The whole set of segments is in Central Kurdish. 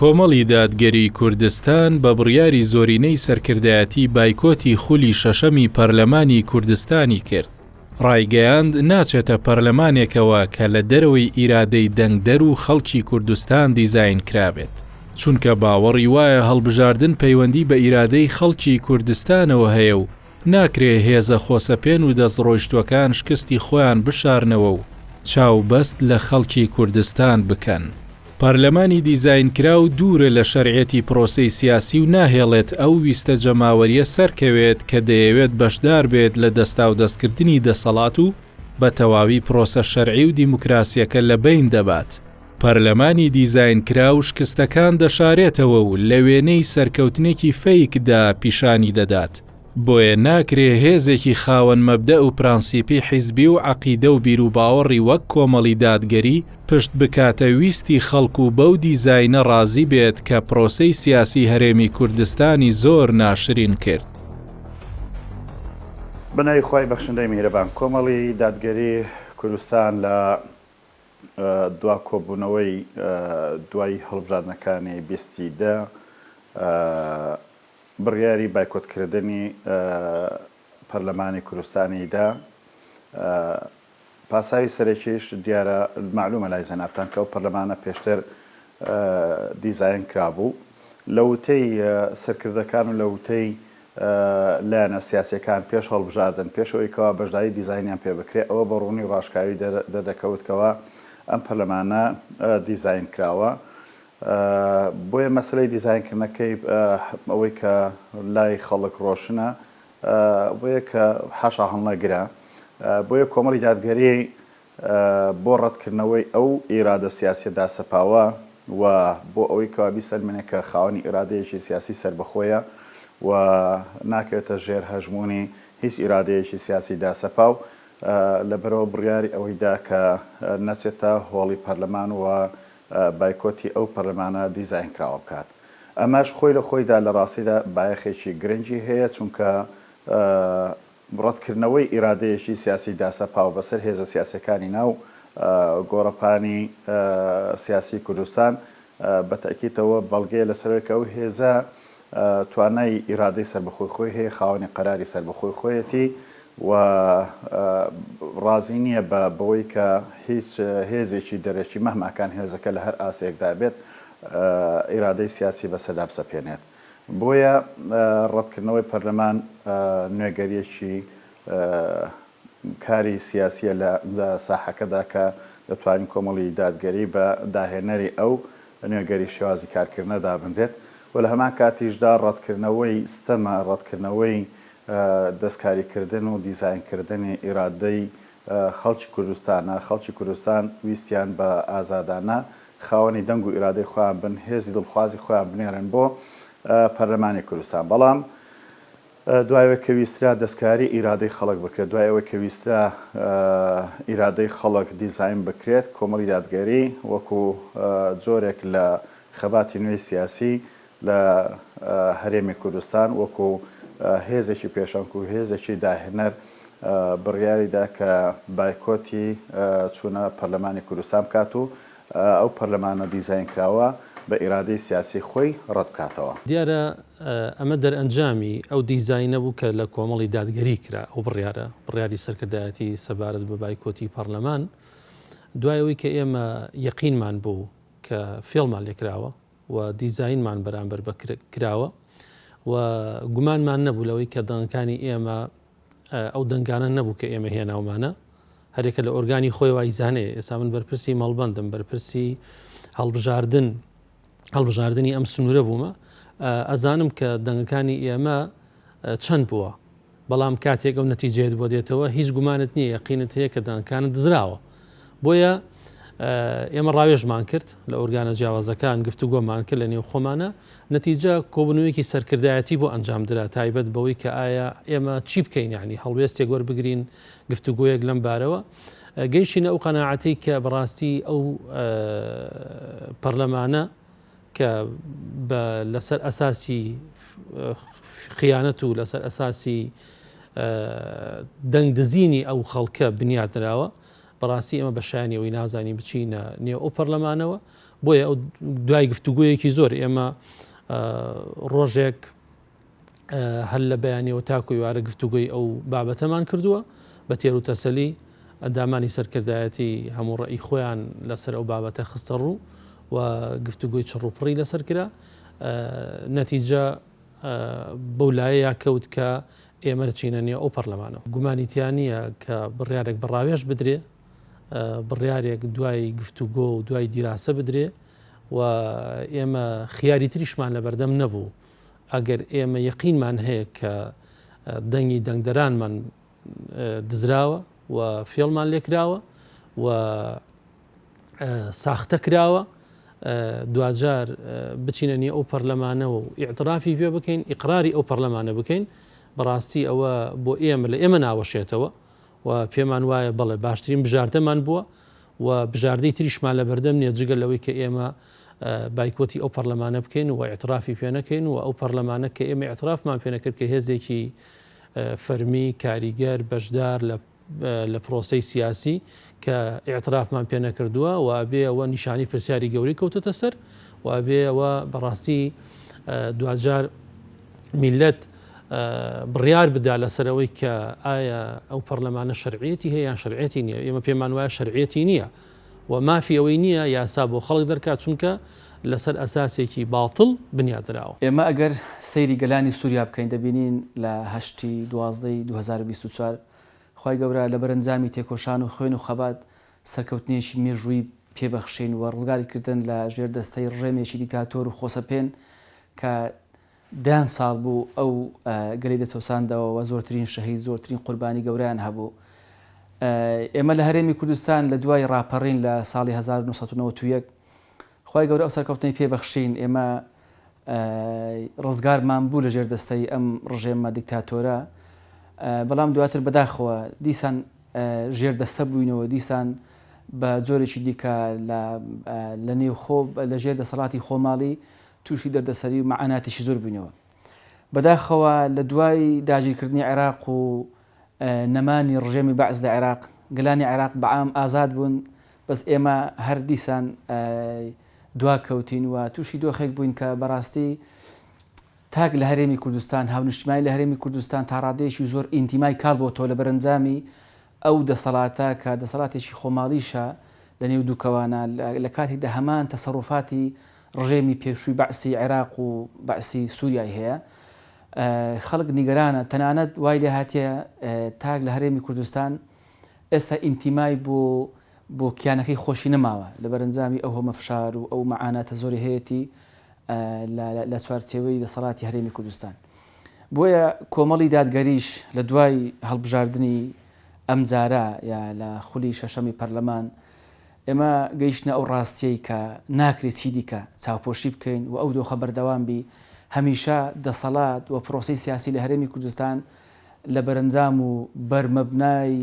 کۆمەڵی دادگەریی کوردستان بە بڕیاری زۆرینەی سەرکردایەتی بایکۆتی خولی شەشەمی پەرلەمانی کوردستانی کرد، ڕایگەیاند ناچێتە پەرلەمانێکەوە کە لە دەرەوەی ئیرادەی دەنگدەر و خەڵکی کوردستان دیزاین کرابێت، چونکە باوەڕی وایە هەڵبژاردن پەیوەندی بە ئیرادەی خەڵکی کوردستانەوە هەیە و ناکرێ هێزە خۆسەپێن و دەستڕۆیشتووەکان شکستی خۆیان بشارنەوە و چاوبەست لە خەڵکی کوردستان بکەن. پەرلەمانی دیزاینکراو دوورە لە شەرعیەتی پرۆسەی سیاسی و ناهێڵێت ئەو ویستە جەماوەریە سەرکەوێت کە دەیەوێت بەشدار بێت لە دەستاودەستکردنی دەسەڵات و بە تەواوی پرۆسە شەرعی و دیموکراسیەکە لە بەین دەبات. پەرلەمانی دیزاینکراو شکستەکان دەشارێتەوە و لە وێنەی سەرکەوتنێکی فەیک دا پیشانی دەدات. بۆیە ناکرێ هێزێکی خاوەن مەبدەئ و پرانسیپی حیزبی و عەقیدە و بیروباوەڕی وەک کۆمەڵی دادگەری پشت بکاتە ویستی خەڵک و بەو دیزاینە ڕازی بێت کە پرۆسەی سیاسی هەرێمی کوردستانی زۆر ناشرین کرد. بە ناوی خوای بەخشندەی میهرەبان. کۆمەڵی دادگەری کوردستان لە دوا کۆبوونەوەی دوای هەڵبژاردنەکانی 20 ی دە بڕیاری بایکۆتکردنی پەرلەمانی کوردستانی دا. پاساوی سەرەکیش دیارە مەعلومە لای جەنابتان کە ئەو پەرلەمانە پێشتر دیزاین کرابوو. لە وتەی سەرکردەکان و لە وتەی لایەنە سیاسیەکان پێش هەڵبژاردن، پێش ئەوەی کەوا بەشداری دیزاینیان پێ بکرێ، ئەوە بە ڕوونی و ڕاشکاوی دەردەکەوت کەوا ئەم پەرلەمانە دیزاین کراوە. بۆیە مەسەلەی دیزاینکردنەکەی ئەوەی کە لای خەڵک ڕۆشنە بۆیە کە حاشا هەڵنەگرە. بۆیە کۆمەڵی دادگەری بۆ ڕەتکردنەوەی ئەو ئیرادە سیاسیە داسەپاوە و بۆ ئەوەی کەوا بیسەلمێنێ کە خاوەنی ئیرادەیەکی سیاسی سەربەخۆیە و ناکەوێتە ژێر هەژموونی هیچ ئیرادەیەکی سیاسی داسەپاو، لەبەرئەوە بڕیاری ئەوەی دا کە نەچێتە هۆڵی پەرلەمان و بایکۆتی ئەو پەرلەمانە دیزاینکراوە بکات. ئەمەش خۆی لە خۆیدا لە ڕاستیدا بایەخێکی گرنگی هەیە، چونکە ڕەتکردنەوەی ئیرادەیەکی سیاسی داسەپاو بەسەر هێزە سیاسیەکانی ناو گۆڕەپانی سیاسی کوردستان بە تەئکیدەوە بەڵگەیە لەسەرەوەی کە ئەو هێزە توانای ئیرادەی سەربەخۆی خۆی هەیە، خاوەنی قەراری سەربەخۆی خۆیەتی و ڕازی نییە بە بەوەی کە هیچ هێزێکی دەرەکی مەهماکان هێزەکە لە هەر ئاستێکدا بێت ئیرادەی سیاسی بەسەردا بسەپێنێت. بۆیە ڕەتکردنەوەی پەرلەمان نوێگەرییەکی کاری سیاسییە لە ساحەکەدا کە دەتوانین کۆمەڵی دادگەری بە داهێنەری ئەو نوێگەری شێوازی کارکردنە دابنرێت و لە هەمان کاتیشدا ڕەتکردنەوەی ستەمە، ڕەتکردنەوەی دەستکاریکردن و دیزاینکردنی ئیرادەی خەڵکی کوردستانە، خەڵکی کوردستان ویستیان بە ئازادانە خاوەنی دەنگ و ئیرادەی خۆیان بن، هێزی دڵخوازی خۆیان بنێرن بۆ پەرلەمانی کوردستان، بەڵام دوای ئەوەی کە ویسترا دەستکاری ئیرادەی خەڵک بکرێت، دوای ئەوەی کە ویسترا ئیرادەی خەڵک دیزاین بکرێت، کۆمەڵی دادگەری وەکو جۆرێک لە خەباتی نوێی سیاسی لە هەرێمی کوردستان وەکو هێزێکی پێشەنگ و هێزێکی داهێنەر بڕیاری دا کە بایکۆتی چوونە پەرلەمانی کوردستان بکات و ئەو پەرلەمانە دیزاینکراوە بە ئیرادەی سیاسی خۆی ڕەت بکاتەوە. دیارە ئەمە دەرئەنجامی ئەو دیزاینە بوو کە لە کۆمەڵی دادگەری کرا، ئەو بڕیارە، بڕیاری سەرکردایەتی سەبارەت بە بایکۆتی پەڕلەمان، دوای ئەوەی کە ئێمە یەقینمان بوو کە فێڵمان لێکراوە و دیزاینمان بەرامبەر بە کراوە و گومانمان نەبوو لەوەی کە دەنگەکانی ئێمە ئەو دەنگانە نەبوو کە ئێمە هێناومانە، هەرێکە لە ئۆرگانی خۆی وایزانێ، ئێستا من بەرپرسی مەڵبەندم، بەرپرسی هەڵبژاردن هەڵبژاردنی ئەم سنوورە بوومە ئەزانم کە دەنگەکانی ئێمە چەند بووە بەڵام کاتێک ئەو نەتیجەیەت بۆ دێتەوە هیچ گومانت نییە یەقینت هەیە کە دەنگەکانت دزراوە بۆیە ئێمە ڕاوێژمان کرد لە ئۆرگانە جیاوازەکان گفتوگۆمان کرد لە نێو خۆمانە نەتیجە کۆبوونەوەیەکی سەرکردایەتی بۆ ئەنجام درا تایبەت بەوەی کە ئایا ئێمە چی بکەین یعنی هەڵوێستێک وەربگرین گفتوگۆیەک لەم بارەوە گەیشتینە ئەو قەناعەتەی کە بەڕاستی ئەو پەرلەمانە کە بە لەسەر ئەساسی خیانەت و لەسەر ئەساسی دەنگدزینی ئەو خەڵکە بنیاتنراوە. بەڕاستی ئێمە بە شایانی ئەوەی نازانین بچینە نێو ئەو پەرلەمانەوە، بۆیە ئەو دوای گفتوگۆیەکی زۆر ئێمە ڕۆژێک هەر لە بەیانیەوە تاکو ئێوارە گفتوگۆی ئەو بابەتەمان کردووە بە تێر و تەسەلی ئەندامانی سەرکردایەتی هەموو ڕەئی خۆیان لەسەر ئەو بابەتە خستە ڕوو و گفتوگۆی چڕ و پڕی لەسەر کرا نەتیجە بەو لایەیا کەوت کە ئێمە دەچینە نێو ئەو پەرلەمانەوە. گومانی تیا نییە کە بڕیارێک بە ڕاوێژ بدرێ، بڕیارێک دوای گفتوگۆ و دوای دیراسە بدرێ و ئێمە خیاری تریشمان لەبەردەم نەبوو. ئەگەر ئێمە یەقینمان هەیە کە دەنگی دەنگدەرانمان دزراوە و فێڵمان لێکراوە و ساختە کراوە، دواجار بچینە نێو ئەو پەرلەمانەوە و ئیعترافی پێ بکەین، ئیقراری ئەو پەرلەمانە بکەین، بەڕاستی ئەوە بۆ ئێمە لە ئێمە ناوەشێتەوە و پێمان وایە بەڵێ باشترین بژاردەمان بووە و بژاردەی تریشمان لە بەردەم نییە جگە لەوەی کە ئێمە بایکۆتی ئەو پەرلەمانە بکەین و ئیعترافی پێ نەکەین و ئەو پەرلەمانە کە ئێمە ئیعترافمان پێ نەکرد کە هێزێکی فەرمی کاریگەر بەشدار لە لە پرۆسەی سیاسی کە ئیعترافمان پێ نەکردووە و ئەبێ ئەوە نیشانەی پرسیاری گەورەی کەوتۆتە سەر و ئەبێ ئەوە بەڕاستی دواجار میلەت بڕیار بدا لەسەر ئەوەی کە ئایا ئەو پەرلەمانە شەرعیەتی هەیە یان شەرعیەتی نییە ئێمە پێمان وایە شەرعیەتی نییە و مافی ئەوەی نییە یاسا بۆ خەڵک دەرکات چونکە لەسەر ئەساسێکی باتڵ بنیادراوە. ئێمە ئەگەر سەیری گەلانی سوریا بکەین دەبینین لە هەشت ی دوازدە ی 2024 خوای گەورە لە بەرەنجامی تێکۆشان و خوێن و خەبات سەرکەوتنێکی مێژوویی پێ بەخشین و ڕزگاری کردن لە ژێر دەستەی ڕژێمێکی دیکتاتۆر و خۆسەپێن کە دەیان ساڵ بوو ئەو گەلی دەچەوساندەوە و زۆرترین شەهید زۆرترین قوربانی گەورەیان هەبوو. ئێمە لە هەرێمی کوردستان لە دوای ڕاپەڕین لە ساڵی 1991 خوای گەورە ئەو سەرکەوتنەی پێ بەخشین ئێمە ڕزگارمان بوو لە ژێر دەستەی ئەم ڕژێمە دیکتاتۆرە بەڵام دواتر بەداخەوە دیسان ژێر دەستە بووینەوە دیسان بە جۆرێکی دیکە لە نێوخۆ لە ژێر دەسەڵاتی خۆماڵی تووشی دەردەسەری و مەعاناتێکی زۆر بووینەوە. بەداخەوە لە دوای داگیرکردنی عێراق و نەمانی ڕژێمی بەعس لە عێراق، گەلانی عێراق بە عام ئازاد بوون، بەس ئێمە هەر دیسان دوا کەوتین و تووشی دۆخێک بووین کە بەڕاستی تاک لە هەرێمی کوردستان، هاونیشتمانی لە هەرێمی کوردستان تا ڕادەیەکی زۆر ئینتیمای کاڵ بۆتەوە لە بەرەنجامی ئەو دەسەڵاتە کە دەسەڵاتێکی خۆماڵیشە لە نێو دووکەوانە لە کاتێکدا هەمان تەسەروفاتی ڕژێمی پێشووی بەعسی عێراق و بەعسی سوریای هەیە خەڵک نیگەرانە تەنانەت وای لێ هاتیە تاک لە هەرێمی کوردستان ئێستا ئینتیمای بۆ بۆ کیانەکەی خۆشی نەماوە لە بەرەنجامی ئەو هەمە فشار و ئەو مەعاناتە زۆری هەیەتی لە چوارچێوەی دەسەڵاتی هەرێمی کوردستان. بۆیە کۆمەڵی دادگەریش لە دوای هەڵبژاردنی ئەمجارە یا لە خولی شەشەمی پەرلەمان ئێمە گەیشتنە ئەو ڕاستیەی کە ناکرێت چیدیکە چاوپۆشی بکەین و ئەو دۆخە بەردەوام بی هەمیشە دەسەڵات و پرۆسەی سیاسی لە هەرێمی کوردستان لە بەرەنجام و بەرمەبنای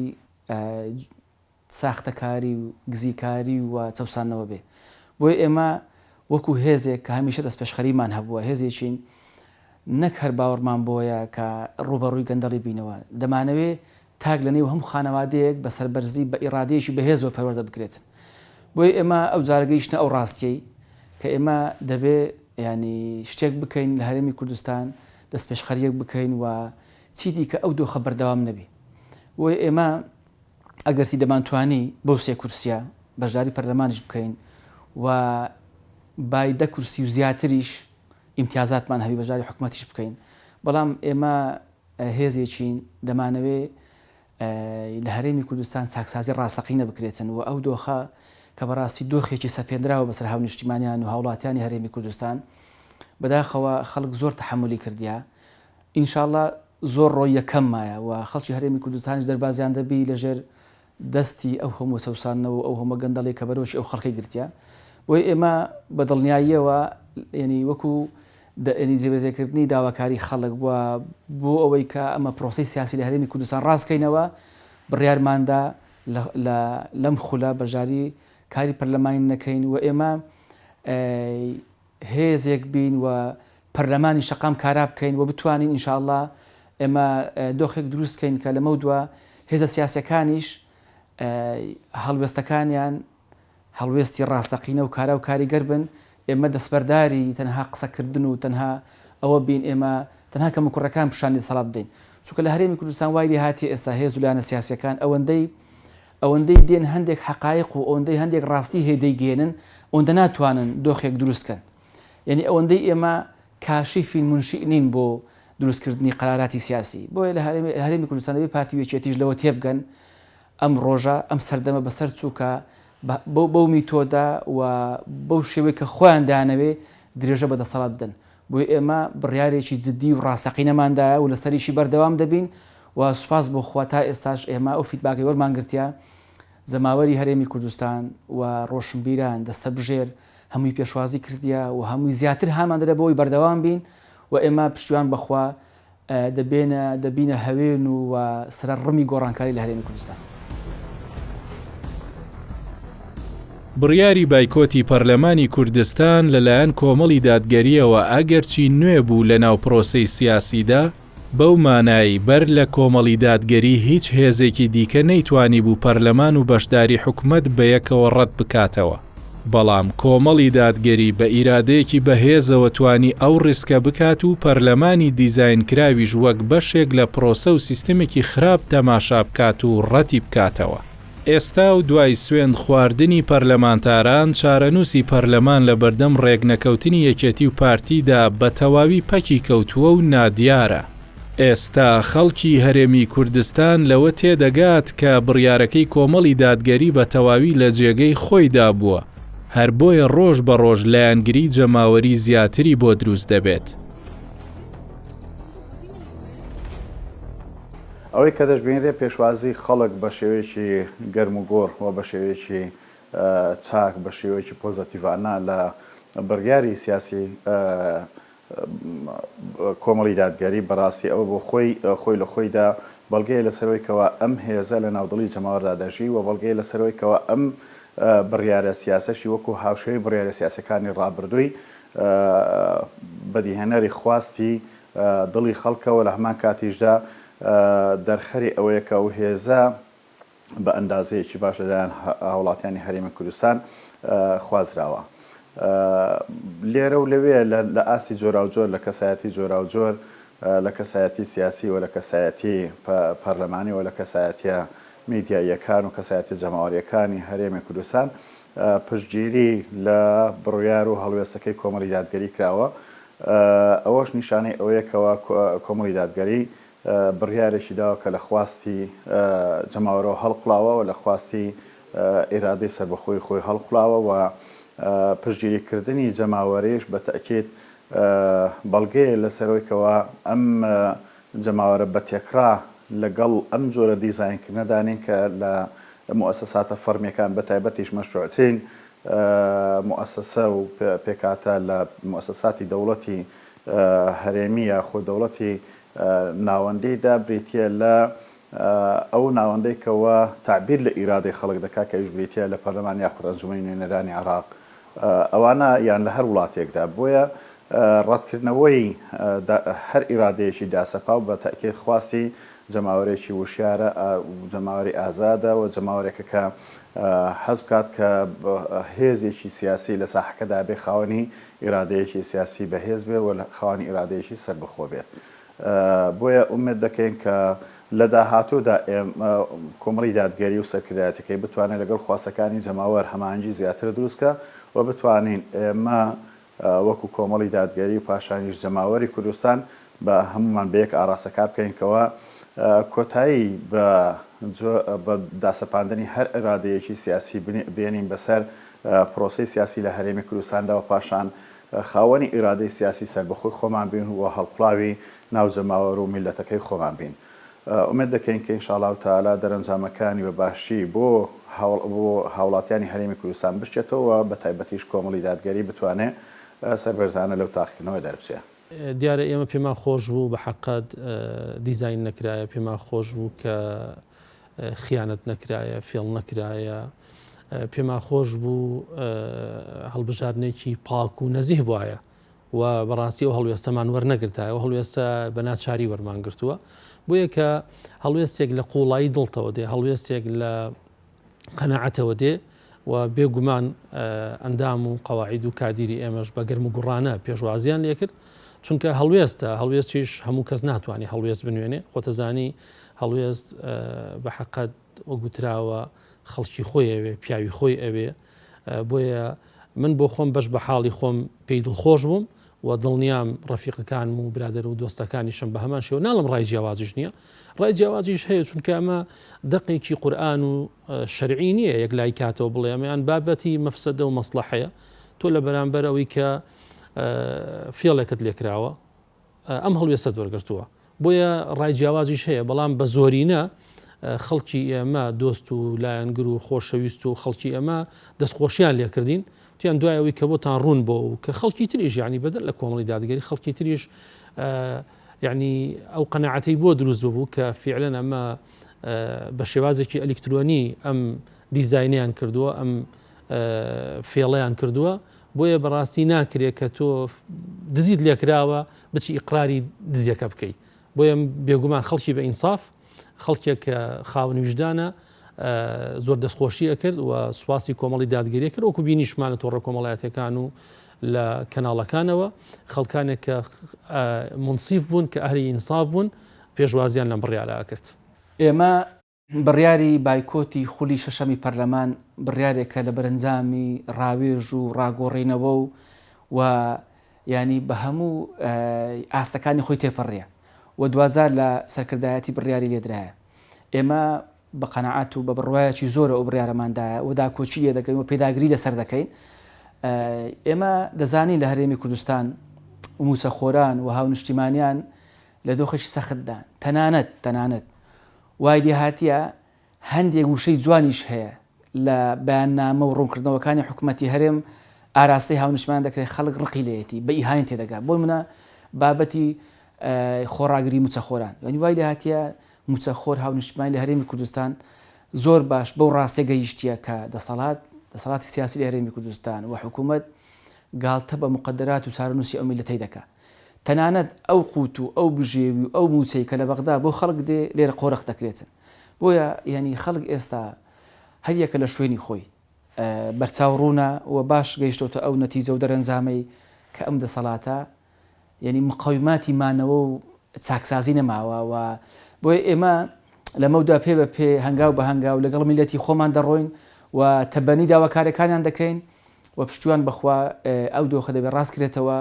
ساختەکاری و گزیکاری و چەوساندنەوە بێ. بۆیە ئێمە وەکو هێزێک کە هەمیشە دەستپێشخەریمان هەبووە، هێزێکین نەک هەر باوەڕمان بۆیە کە ڕووبەڕووی گەندەڵی بینەوە، دەمانەوێ تاک لە نێو هەموو خانەوادەیەک بە سەربەرزی بە ئیڕادەیەکی بەهێزەوە پەروەردە بکرێتن. بۆیە ئێمە ئەو جارە گەیشتنە ئەو ڕاستیەی کە ئێمە دەبێ یانی شتێک بکەین لە هەرێمی کوردستان، دەستپێشخەرییەک بکەین و چیدیکە ئەو دۆخە بەردەوام نەبی. بۆیە ئێمە ئەگەرچی دەمانتوانی بەو سێ کورسیە بەشداری پەرلەمانیش بکەین و بای دە کورسی و زیاتریش ئیمتیازاتمان هەبی بەشداری حکومەتیش بکەین بەڵام ئێمە هێزێکین دەمانەوێ لە هەرێمی کوردستان چاکسازی ڕاستەقینە بکرێتن و ئەو دۆخە کە بەڕاستی دۆخێکی سەپێنراوە بەسەر هاونیشتیمانیان و هاوڵاتیانی هەرێمی کوردستان بەداخەوە خەڵک زۆر تەحەمولی کردیا ئینشاڵا زۆر ڕۆی یەکەم مایە و خەڵکی هەرێمی کوردستانیش دەربازیان دەبی لە ژێر دەستی ئەو هەموو چەوساندنەوە و ئەو هەموو گەندەڵی کە بەرۆکی ئەو خەڵکەی گرتیە بۆیە ئێمە بە دڵنیاییەوە یعنی وەکو یعنی جێبەجێکردنی داواکاری خەڵک و بۆ ئەوەی کە ئەمە پرۆسەی سیاسی لە هەرێمی کوردستان ڕاستکەینەوە بڕیارماندا لە لەم خولە بەشداری کاری پەرلەمانی نەکەین و ئێمە هێزێک بین و پەرلەمانی شەقام کارا بکەین و بتوانین ان شاء اللە ئێمە دۆخێک دروست کەین کە لەمەودوا هێزە سیاسیەکانیش. هەڵوێستەکانیان هەڵوێستی ڕاستەقینە و کارا و کاریگەر بن، ئێمە دەستبەرداری تەنها قسەکردن و تەنها ئەوە بین ئێمە تەنها کەموکوڕیەکان پیشانی دەسەڵات بدەین چونکە لە هەرێمی کوردستان وای لێ هاتیە ئێستا هێز و لایەنە سیاسیەکان ئەوەندەی ئەوەندەی دێن هەندێک حەقایق و ئەوەندەی هەندێک ڕاستی هەیە دەیگەیەنن ئەوەندە ناتوانن دۆخێک دروست کەن یعنی ئەوەندەی ئێمە کاشفین منشئ نین بۆ دروستکردنی قەراراتی سیاسی بۆیە لە هەرێمی کوردستان دەبێ پارتی و یەکێتیش لەوە تێبگەن ئەم ڕۆژە، ئەم سەردەمە بەسەر چوو کە بەو میتۆدە و بەو شێوەی کە خۆیان دەیانەوێ درێژە بە دەسەڵات بدەن. بۆیە ئێمە بڕیارێکی جددی و ڕاستەقینەمان دایە و لەسەریشی بەردەوام دەبین و سوپاس بۆ خوا تا ئێستاش ئێمە ئەو feedback ەی وەرمان گرتیە، جەماوەری هەرێمی کوردستان و ڕۆشنبیران، دەستەبژێر هەمووی پێشوازی کردیە و هەمووی زیاتر هانمان دەدا بۆ ئەوەی بەردەوام بین و ئێمە پشتیوان بە خوا دەبێنە دەبینە هەوێن و و سەرە ڕمی گۆڕانکاری لە هەرێمی کوردستان. بڕیاری بایکۆتی پەرلەمانی کوردستان لەلایەن کۆمەڵی دادگەرییەوە ئەگەرچی نوێ بوو لەناو پرۆسەی سیاسیدا، بەو مانای بەر لە کۆمەڵی دادگەری هیچ هێزێکی دیکە نەیتوانیبوو پەرلەمان و بەشداری حکومەت بەیەکەوە ڕەت بکاتەوە. بەڵام کۆمەڵی دادگەری بە ئیرادەیەکی بەهێزەوە توانی ئەو ڕیسکە بکات و پەرلەمانی دیزاینکراویش وەک بەشێک لە پرۆسە و سیستمێکی خراپ تەماشا بکات و ڕەتی بکاتەوە. ئێستا و دوای سوێند خواردنی پەرلەمانتاران، چارەنووسی پەرلەمان لە بەردەم ڕێکنەکەوتنی یەکێتی و پارتیدا بە تەواوی پەکی کەوتووە و نادیارە. ئێستا خەڵکی هەرێمی کوردستان لەوە تێدەگات کە بڕیارەکەی کۆمەڵی دادگەری بە تەواوی لە جێگەی خۆیدا بووە، هەر بۆیە ڕۆژ بە ڕۆژ لایەنگری جەماوەری زیاتری بۆ دروست دەبێت. ئەوەی کە دەشبینرێ پێشوازی خەڵک بە شێوەیەکی گەرموگوڕ و بە شێوەیەکی چاک، بە شێوەیەکی پۆزەتیڤانە لە بڕیاری سیاسی کۆمەڵی دادگەری، بەڕاستی ئەوە بۆ خۆی خۆی لە خۆیدا بەڵگەیە لەسەرەوەی کەوا ئەم هێزە لە ناودڵی جەماوەردا دەژی و بەڵگەیە لەسەرەوەی کەوا ئەم بڕیارە سیاسەشی وەکو هاوشێوەی بڕیارە سیاسەکانی ڕابردووی بەدیهێنەری خواستی دڵی خەڵکە و لە هەمان کاتیشدا دەرخەری ئەوەیە کە ئەو هێزە بە ئەندازەیەکی باش لەلایەن هاوڵاتیانی هەرێمی کوردستان خوازراوە. لێرە و لەوێ لە ئاستی جۆراوجۆر لە کەسایەتی جۆراوجۆر لە کەسایەتی سیاسی و لە کەسایەتی پەرلەمانی و لە کەسایەتیە میدیاییەکان و کەسایەتی جەماوەریەکانی هەرێمی کوردستان پشتگیری لە بڕیار و هەڵوێستەکەی کۆمەڵی دادگەری کراوە ئەوەش نیشانەی ئەوەیە کەوا کۆمەڵی دادگەری بڕیارێکی داوە کە لە خواستی جەماوەرەوە هەڵقوڵاوە و لە خواستی ئیرادەی سەربەخۆی خۆی هەڵقوڵاوە و پشتگیری کردنی جەماوەریش بە تەئکید بەڵگەیە لەسەرەوەی کەوا ئەم جەماوەرە بە تێکڕا لەگەڵ ئەم جۆرە دیزاینکردنەدا نین کە لە موئەسەساتە فەڕمیەکان بە تایبەتیش مەشروعترین موئەسەسە و پێکهاتە لە موئەسەساتی دەوڵەتی هەرێمی یاخود دەوڵەتی ناوەندیدا بریتییە لە ئەو ناوەندەی کەوا تەعبیر لە ئیرادەی خەڵک دەکات کە ئەویش بریتییە لە پەرلەمان یاخود ئەنجومەنی نوێنەرانی عێراق ئەوانە یان لە هەر وڵاتێکدا بۆیە ڕەتکردنەوەی هەر ئیرادەیەکی داسەپاو بە تەئکید خواستی جەماوەرێکی وشیارە جەماوەری ئازادە و جەماوەرێکە کە حەز بکات کە هێزێکی سیاسی لە ساحەکەدا بێ خاوەنی ئیرادەیەکی سیاسی بەهێز بێ و خاوەنی ئیرادەیەکی سەربەخۆ بێت. بۆیە ئومێد دەکەین کە لە داهاتوودا کۆمەڵی دادگەری و سەرکردایەتیەکەی بتوانێت لەگەڵ خواستەکانی جەماوەر هەماهەنگی زیاتر دروست کا و بتوانین ئێمە وەکو کۆمەڵی دادگەری و پاشانیش جەماوەری کوردستان بە هەموومان بە یەک ئاڕاستە کار بکەین کەوا کۆتایی بە بە داسەپاندنی هەر ئیرادەیەکی سیاسی بێنین بەسەر پرۆسەی سیاسی لە هەرێمی کوردستاندا و پاشان خاوەنی ئیرادەی سیاسی سەربەخۆی خۆمان بین و هەڵقوڵاوی ناو جەماوەر و میللەتەکەی خۆمان بین. ئومێد دەکەین کە ان شاء اللە تعالی دەرەنجامەکانی بە باشی بۆ بۆ هاوڵاتیانی هەرێمی کوردستان بشچێتەوە و بە تایبەتیش کۆمەڵی دادگەری بتوانێ سەربەرزانە لەو تاقیکردنەوە دەربچێ. دیارە ئێمە پێمان خۆش بوو بە حەقەت دیزاین نەکرایە، پێمان خۆش بوو کە خیانەت نەکرایە، فێڵ نەکرایە، پێمان خۆش بوو هەڵبژاردنێکی پاک و نەزیه بوایە و بەڕاستی ئەو هەڵوێستەمان وەرنەگرتایە، ئەو هەڵوێستە بە ناچاری وەرمان گرتووە. بۆیە کە هەڵوێستێک لە قووڵایی دڵتەوە دێ، هەڵوێستێک لە. قەناعەتەوە دێ و بێ گومان ئەندام و قەواعید و کادیری ئێمەش بە گەرم و گوڕانە پێشوازیان لێکرد چونکە هەڵوێستە هەڵوێستیش هەموو کەس ناتوانێ هەڵوێست بنوێنێ خۆتەزانی هەڵوێست بە حەقەت وەگوتراوە خەڵکی خۆی ئەوێ پیاوی خۆی ئەوێ بۆیە من بۆ خۆم بەش بە حاڵی خۆم پێی دڵخۆش بووم و دڵنیام ڕەفیقەکانم و برادەر و دۆستەکانیشم بە هەمان شێوە ناڵم ڕای جیاوازیش نییە ڕای جیاوازیش هەیە چونکە ئەمە دەقێکی قورئان و شەرعی نییە یەک لای کاتەوە بڵێ ئەمەیان بابەتی مەفسەدە و مەسڵەحەیە تۆ لە بەرامبەر ئەوەی کە فێڵێکت لێکراوە ئەم هەڵوێستەت وەرگرتووە بۆیە ڕای جیاوازیش هەیە بەڵام بە زۆرینە خەڵکی ئێمە دۆست و لایەنگر و خۆشەویست و خەڵکی ئێمە دەستخۆشیان لێکردین تیان دوای ئەوەی کە بۆتان ڕوون بۆ و کە خەڵکی تریش یعنی بەدەر لە کۆمەڵی دادگەری خەڵکی تریش یعنی ئەو قەناعەتەی بۆ دروست ببوو کە فیعلەن ئەمە بە شێوازێکی ئەلیکترۆنی ئەم دیزاینیان کردووە ئەم فێڵیان کردووە بۆیە بەڕاستی ناکرێت کە تۆ دزیت لێکراوە بچی ئیقراری دزیەکە بکەی بۆیە بێگومان خەڵکی بە ئینساف خەڵکێک کە خاوەن ویژدانە زۆر دەستخۆشی ئەکرد و سوپاسی کۆمەڵی دادگەری کرد وەکو بینیشمان لە تۆڕە کۆمەڵایەتەکان و لە کەناڵەکانەوە خەڵکانێک کە منسیف بوون کە ئەهلی ئینساف بوون پێشوازیان لەم بڕیارە کرد. ئێمە بڕیاری بایکۆتی خولی شەشەمی پەرلەمان بڕیارێکە لە بەرەنجامی ڕاوێژ و ڕاگۆڕینەوە و و یانی بە هەموو ئاستەکانی خۆی تێپەڕیە و دواجار لە سەرکردایەتی بڕیاری لێدرایە. ئێمە بە قەناعەت و بە بڕوایەکی زۆرە ئەو بڕیارەمان دایە و داکۆکی لێ دەکەین و پێداگری لەسەر دەکەین. ئێمە دەزانین لە هەرێمی کوردستان مووچەخۆران و هاونیشتیمانیان لە دۆخێکی سەختدان. تەنانەت تەنانەت وای لێهاتیە هەندێک وشەی جوانیش هەیە لە بەیاننامە و ڕوونکردنەوەکانی حکومەتی هەرێم ئاراستەی هاونیشتمانیان دەکرێت خەڵک ڕقی لێیەتی بە ئیهانە تێدەگات بۆ نمونە بابەتی خۆڕاگری موچەخۆران یعنی وای لێهاتیە موچەخۆر هاونیشتمانی لە هەرێمی کوردستان زۆر باش بەو ڕاستیە گەیشتیە کە دەسەڵات دەسەڵاتی سیاسی لە هەرێمی کوردستان و حکوومەت گاڵتە بە مقدرات و چارەنووسی ئەو میلەتەی دەکا تەنانەت ئەو قوت و ئەو بژێوی و ئەو مووچەی کە لە بەغدا بۆ خەڵک دێ لێرە قۆرخ دەکرێتن. بۆیە یانی خەڵک ئێستا هەر یەکە لە شوێنی خۆی بەرچاو ڕوونە و باش گەیشتۆتە ئەو نەتیجە و دەرەنجامەی کە ئەم دەسەڵاتە یانی مقەویماتی مانەوە و چاکسازی نەماوە و بۆیە ئێمە لەمەودا پێ بە پێ هەنگاو بە هەنگاو لەگەڵ میللەتی خۆمان دەڕۆین و تەبەنی داواکاریەکانیان دەکەین و پشتیوان بەخوا ئەو دۆخە دەبێ ڕاست کرێتەوە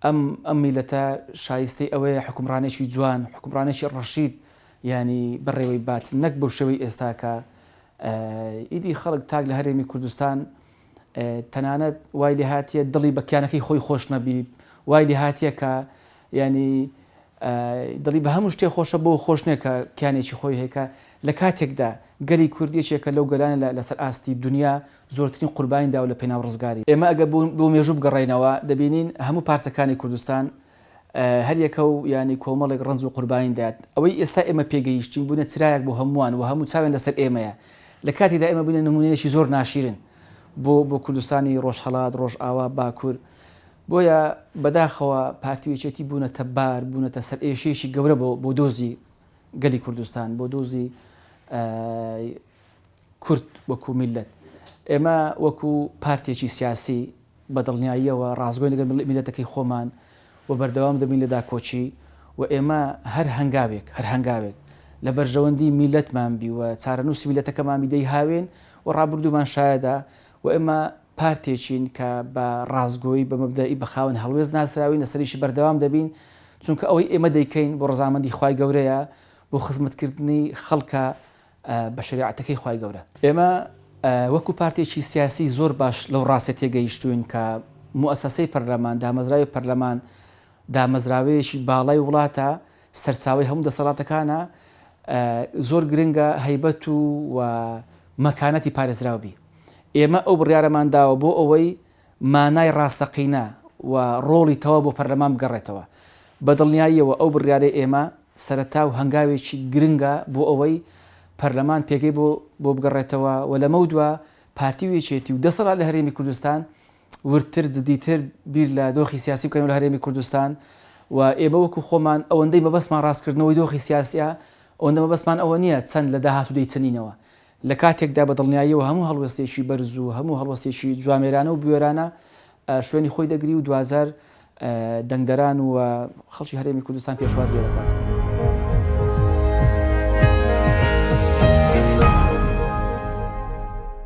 ئەم ئەم میلەتە شایستەی ئەوەیە حوکمڕانێکی جوان حوکمڕانێکی ڕەشید یانی بەڕێوەی بات نەک بەو شێوەی ئێستا کە ئیدی خەڵک تاک لە هەرێمی کوردستان تەنانەت وای لێهاتیە دڵی بە کیانەکەی خۆی خۆش نەبی وای لێهاتیە کە ینی دڵی بە هەموو شتێ خۆشە بۆ خۆش نییە کە کیانێکی خۆی هەیە کە لە کاتێکدا گەلی کورد یەکێکە لەو گەلانە لەسەر ئاستی دنیا زۆرترین قوربانی داوە لە پێناو ڕزگاری. ئێمە ئەگەر بۆ مێژوو بگەڕێینەوە دەبینین هەموو پارچەکانی کوردستان هەر یەکە و یانی کۆمەڵێک ڕەنج و قوربانی دات. ئەوەی ئێستا ئێمە پێگەیشتین بووینە چرایەک بۆ هەمووان و هەموو چاویان لەسەر ئێمەیە. لە کاتێکدا ئێمە بووینە نموونەیەکی زۆر ناشیرن بۆ بۆ کوردستانی ڕۆژهەڵات، ڕۆژئاوا، باکوور. بۆیە بەداخەوە پارتی و یەکێتی بوونەتە بار، بوونەتە سەرئێشەیەکی گەورە بۆ بۆ دۆزی گەلی کوردستان، بۆ دۆزی کورد وەکو میللەت. ئێمە وەکو پارتێکی سیاسی بە دڵنیاییەوە ڕاستگۆین لەگەڵ میللەتەکەی خۆمان و بەردەوام دەبین لە داکۆکی و ئێمە هەر هەنگاوێک هەر هەنگاوێک لە بەرژەوەندی میللەتمان بی و چارەنووسی میللەتەکەمان بی دەیهاوێین و ڕابردوومان شایەدە و ئێمە پارتێکین کە بە ڕاستگۆیی بە مەبدەئی بە خاوەن هەڵوێست ناسراوین لەسەریشی بەردەوام دەبین چونکە ئەوەی ئێمە دەیکەین بۆ ڕەزامەندی خوای گەورەیە بۆ خزمەتکردنی خەڵکە بە شەریعەتەکەی خوای گەورە. ئێمە وەکو پارتێکی سیاسی زۆر باش لەو ڕاستیە تێگەیشتووین کە موئەسەسەی پەرلەمان، دامەزراوی پەرلەمان دامەزراوەیەکی باڵای وڵاتە، سەرچاوەی هەموو دەسەڵاتەکانە، زۆر گرنگە هەیبەت و و مەکانەتی پارێزراو بی. ئێمە ئەو بڕیارەمان داوە بۆ ئەوەی مانای ڕاستەقینە و ڕۆڵی تەواو بۆ پەرلەمان بگەڕێتەوە. بە دڵنیاییەوە ئەو بڕیارەی ئێمە سەرەتا و هەنگاوێکی گرنگە بۆ ئەوەی پەرلەمان پێگەی بۆ بۆ بگەڕێتەوە و لەمەودوا پارتی و یەکێتی و دەسەڵات لە هەرێمی کوردستان وردتر جدیتر بیر لە دۆخی سیاسی بکەنەوە لە هەرێمی کوردستان و ئێمە وەکو خۆمان ئەوەندەی مەبەستمان ڕاستکردنەوەی دۆخی سیاسیە ئەوەندە مەبەستمان ئەوە نییە چەند لە داهاتوو دەیچنینەوە. لە کاتێکدا بە دڵنیاییەوە هەموو هەڵوێستێکی بەرز و هەموو هەڵوەستێکی جوامێرانە و بوێرانە شوێنی خۆی دەگری و دواجار دەنگدەران و خەڵکی هەرێمی کوردستان پێشوازی لێ دەکات.